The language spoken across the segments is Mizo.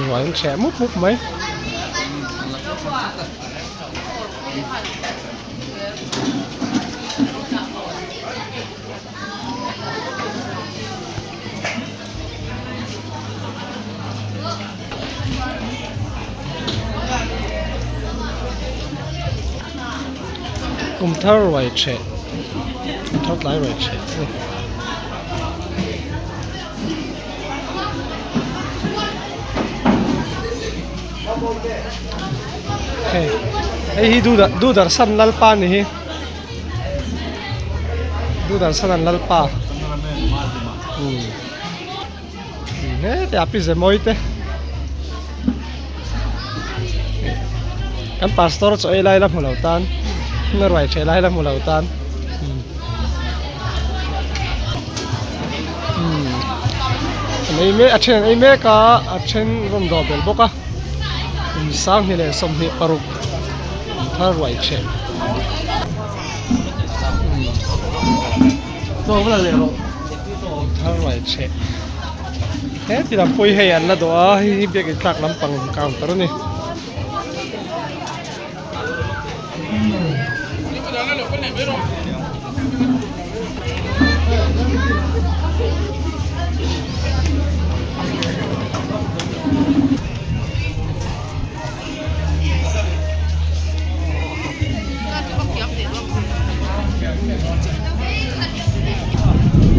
Ruai an chheh mup mup mai. Kum thar ruai chheh kum thar tlai ruai chheh a ni. Hei hei hi Doordarshan Lalpa a ni hi. Doordarshan an Lalpa hete a pi ze mawi te kan pastor chaw ei lai la hmu lo tan na ruai ṭheh lai la hmu lo tan an ei mek a then an ei mek a a then rawn dawh belh bawk a kum sanghnih leh 26 thar ruai ṭheh. Thar ruai ṭheh he ti lam pawh hi hei an la dawh a hei hi biakin tlak lampang counter a ni.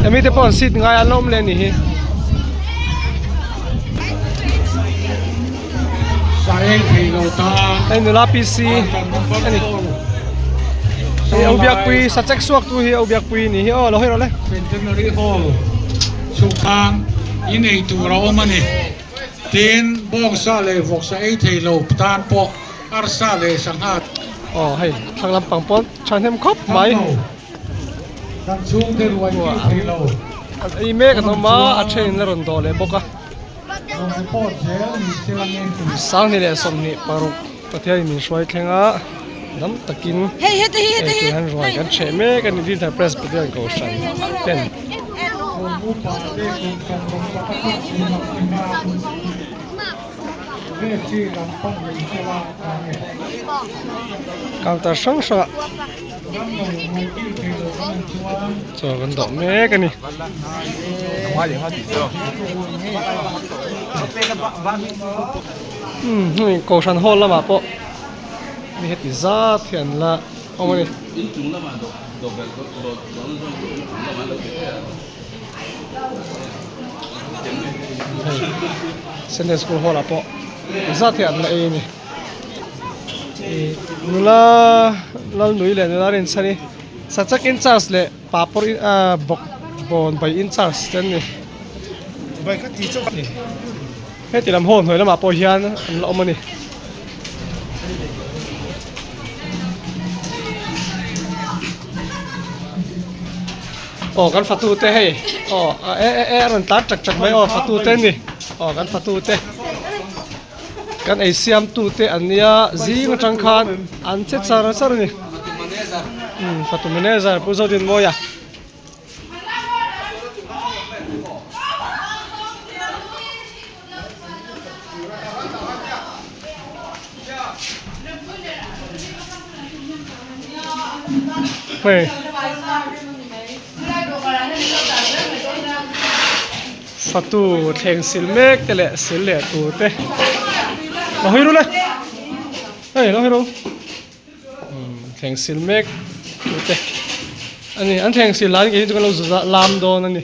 Hemi te pawh an seat ngai an la awm leh a nih hi. Hei nula PC a ni. Hei au biakpui sa chek suak tu hi au biakpui a nih hi aw lo hawi rawh le. Centenary Hall chhukhan inei tur a awm a ni. Tin, bawngsa leh vawksa ei thei lo tan pawh arsa leh sangha. Aw hei thlang lampang pawh thahnem khawp mai. Kan chhungte ruai kil thei lo. An ei mek an awm a, a then in a rawn dawh leh bawk a. Rawn report zel ni se langin. 2026 Pathianin min hruai thleng a, dam takin hei tui han ruai kan chheh mek a ni Dinthar Presbyterian Kohhran ten. Counter hrang hrangah chaw kan dawh mek a ni. Umm hei Kohhran hall lamah pawh mi heti zat hi an la awm a ni. Hei Sunday school hall ah pawh zat hi an la ei a ni. Ih nula Lalnui leh nula Rinchhani Sachak in charge leh Papawr in ah bawk bawn bai in charge te an ni. Heti lam hall hnuai lamah pawh hian an la awm a ni. Aw kan fatu te hei aw e e e a rawn tlar chak chak mai aw fatu te a ni aw kan fatu te kan ei siam tu te an nia zing atang khan an che char char a ni umm fatu manager Pu Zodinmawia. Hei fatu thleng sil mek te leh sil leh tur te lo hawi ru le hei lo hawi ru thleng sil mek tur te a ni an thleng sil lai hi chu kan lo lam dawn a ni.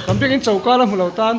Kan biakin choka la hmu lo tan.